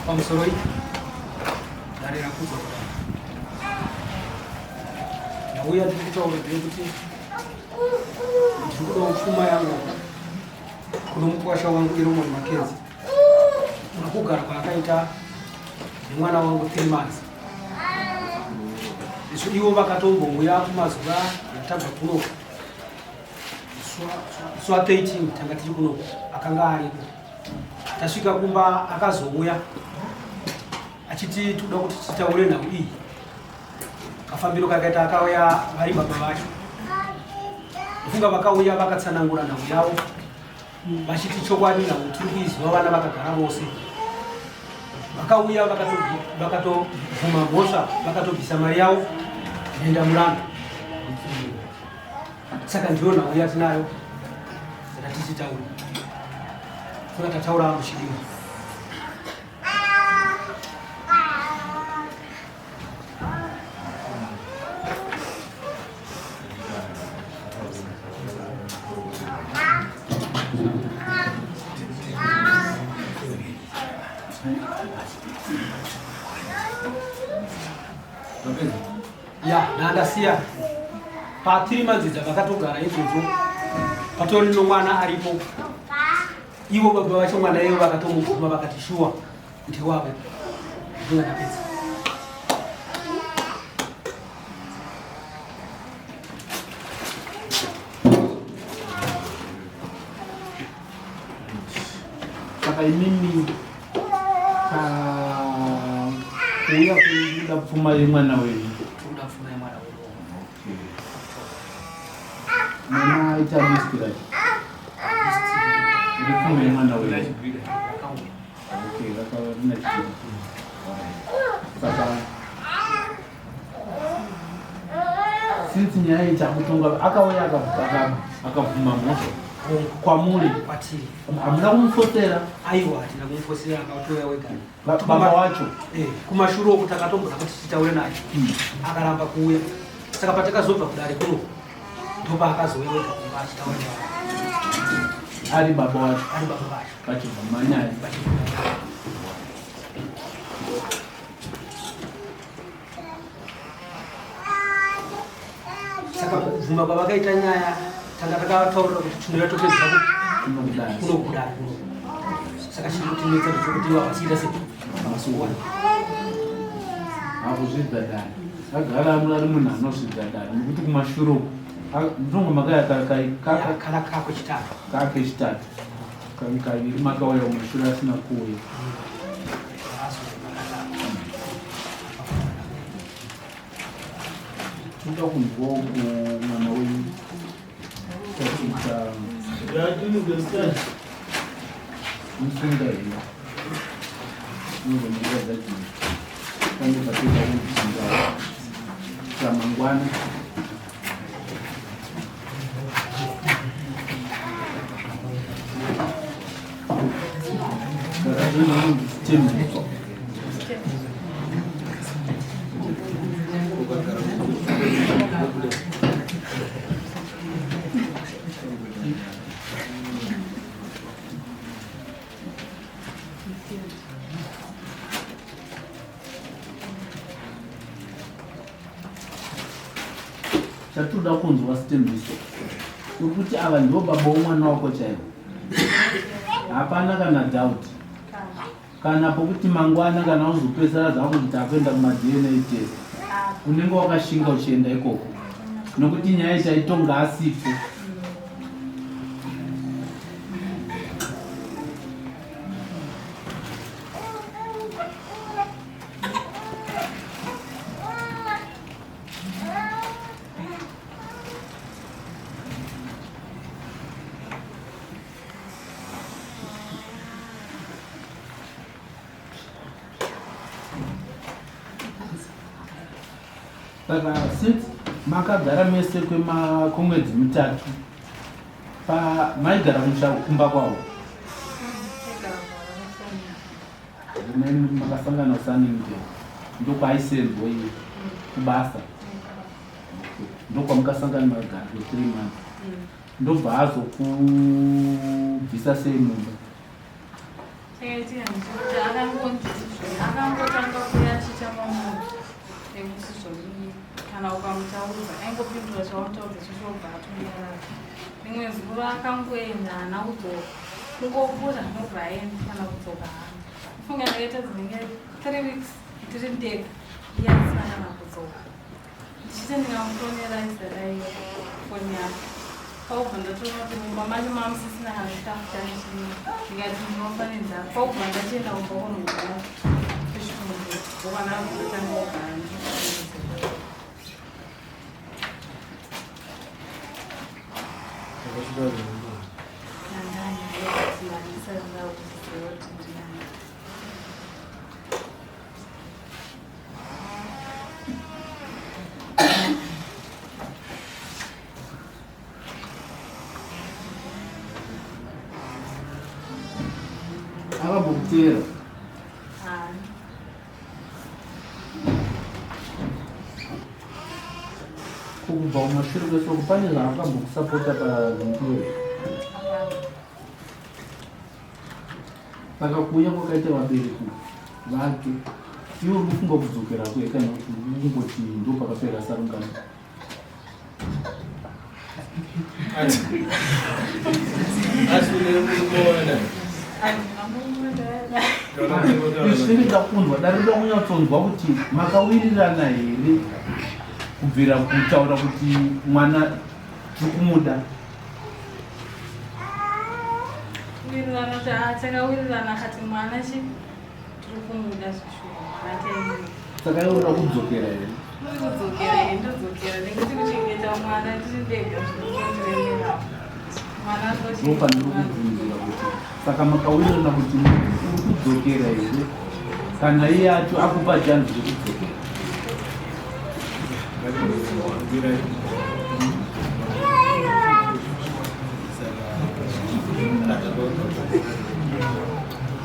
Pamusoro dare rakudzwa kudai. Ndauya ndiri kutaura ndeyekuti ndiri kudawo pfuma yangu kuno mukwasha wangu Iromon Mackenzie kugara kwaakaita nemwana wangu 3 months. Isu ivo vakatombouya kumazuva yatabva kuno swa 13 tanga tiri kuno akanga ariko. Tasvika kumba akazouya achiti tikuda kuti titaure nhau iyi. Kafambiro kakaita akauya vari baba vacho. Ndofunga vakauya vakatsanangura nhau yavo vachiti chokwadi nhau tiri kuiziva vana vakagara vose. Vakauya vakatobvuma mhosva vakatobvisa mari yavo nenda muranda. Saka ndiyo nhau yatinayo saka tichitaura. Saka tataura muchidimbu. Ya, ndandasiya patiri madzidza vakatogara izvozvo patori nomwana aripo ivo baba vacho mwana ivo vakatomubvuma vakati shuwa ndewavo ndingatapedza. Saka imimi kuuya kuda pfuma yemwana wenyu. Kuda pfuma yemwana wedu. Mwana aita list right? Iri pfuma yemwana wenyu. Okay, rakava rina chii. Saka since nyaya iyi takutonga akauya akabvuma mhosva kwamuri Kwatiri. hamuna kumufosera Aiwa, hatina kumufosera akatouya wega. Baba wacho Kumashure uku takatomboda kuti titaure naye akaramba kuuya. Saka patakazobva kudare kuno ndopaakazouya wega kumba achitaura naye. Ari baba wacho. Ari baba vacho. Vachibvuma nyaya. Vachibvuma nyaya. Saka kubvuma kwavakaita nyaya tanga takataurira kuti tinouya topedza kuno kudare kuno. Saka chiri kutinetsa ndechekuti ivo havasiita sei havasi kuwana. Hakuzvidza dare. Agara ari munhu anozvidza dare nekuti kumashure uku ndinongo makaya Kana kako chitatu. Kakechitatu kaviri makauya kumashure asina kuuya. Tinoda kunzwawo kumwana wenyu tatiita musunga here unozondiwa dzachii pane patinoda kubvunza chamangwana. Saka Chatoda kunzwa Sithembiso, uri kuti ava ndivo baba womwana wako chaivo, hapana kana doubt kana pokuti mangwana kana uzopesara zvako kuti takuenda kumaDNA test, unenge wakashinga uchienda ikoko nokuti nyaya ichaitonga asipo. Saka since makagara mese kwemwedzi 3 pa maigara kumusha kumba kwavo makasangana kuSunningdale, ndokwaisenzwa iye kubasa, ndokwamukasangana makagara for 3 months, ndobva azokubvisa sei mumba? Chakaitika ndechekuti akangonditi akangotanga kuya achiita mamunhu ekuti zvonii kana ukamutaudza aingopindura chawamutaudza chocho obva atonyarara. Rimwe zuva akangoenda haana kudzoka kungopfuura ndobva aenda kana kudzoka haana. Kufunga ndakaita dzinenge 3 weeks ndiri ndega iye asina kana kudzoka. Ndichiti ndingamufonera isadai foni yake kwakubva ndatoona kuti mumba macho mamusisina kana chikafu chachii ndikati ndinofa nenzara kwakubva ndachienda kumba kunogara kuchitungu ndokwana kutanga kugara ndandani Akambokutera kubva kumashure kwesoko pane zvaakambokusapota panhumbi Saka kuuya kwakaita vabereki vake iwe uri kufunga kudzokera kweka nekuti uri kungoti ndo pakapera sarungano. Asi une murume Izvi ndakunzwa dare rinoda kunyatsonzwa kuti makawirirana here kubvira kutaura kuti mwana tiri kumuda Wirirana takawirirana akati mwana chi tiri kumuda zvishuwa mwana taimira. Saka iwe unoda kudzokera here? Muri kudzokera here ndodzokera nekuti kuchengeta mwana ndiri ndega zvinotondiremera. Mwana ndofanira kubvunzira kuti saka makawirirana kuti uri kudzokera here kana iye acho akupa chanzi zvekudzokera.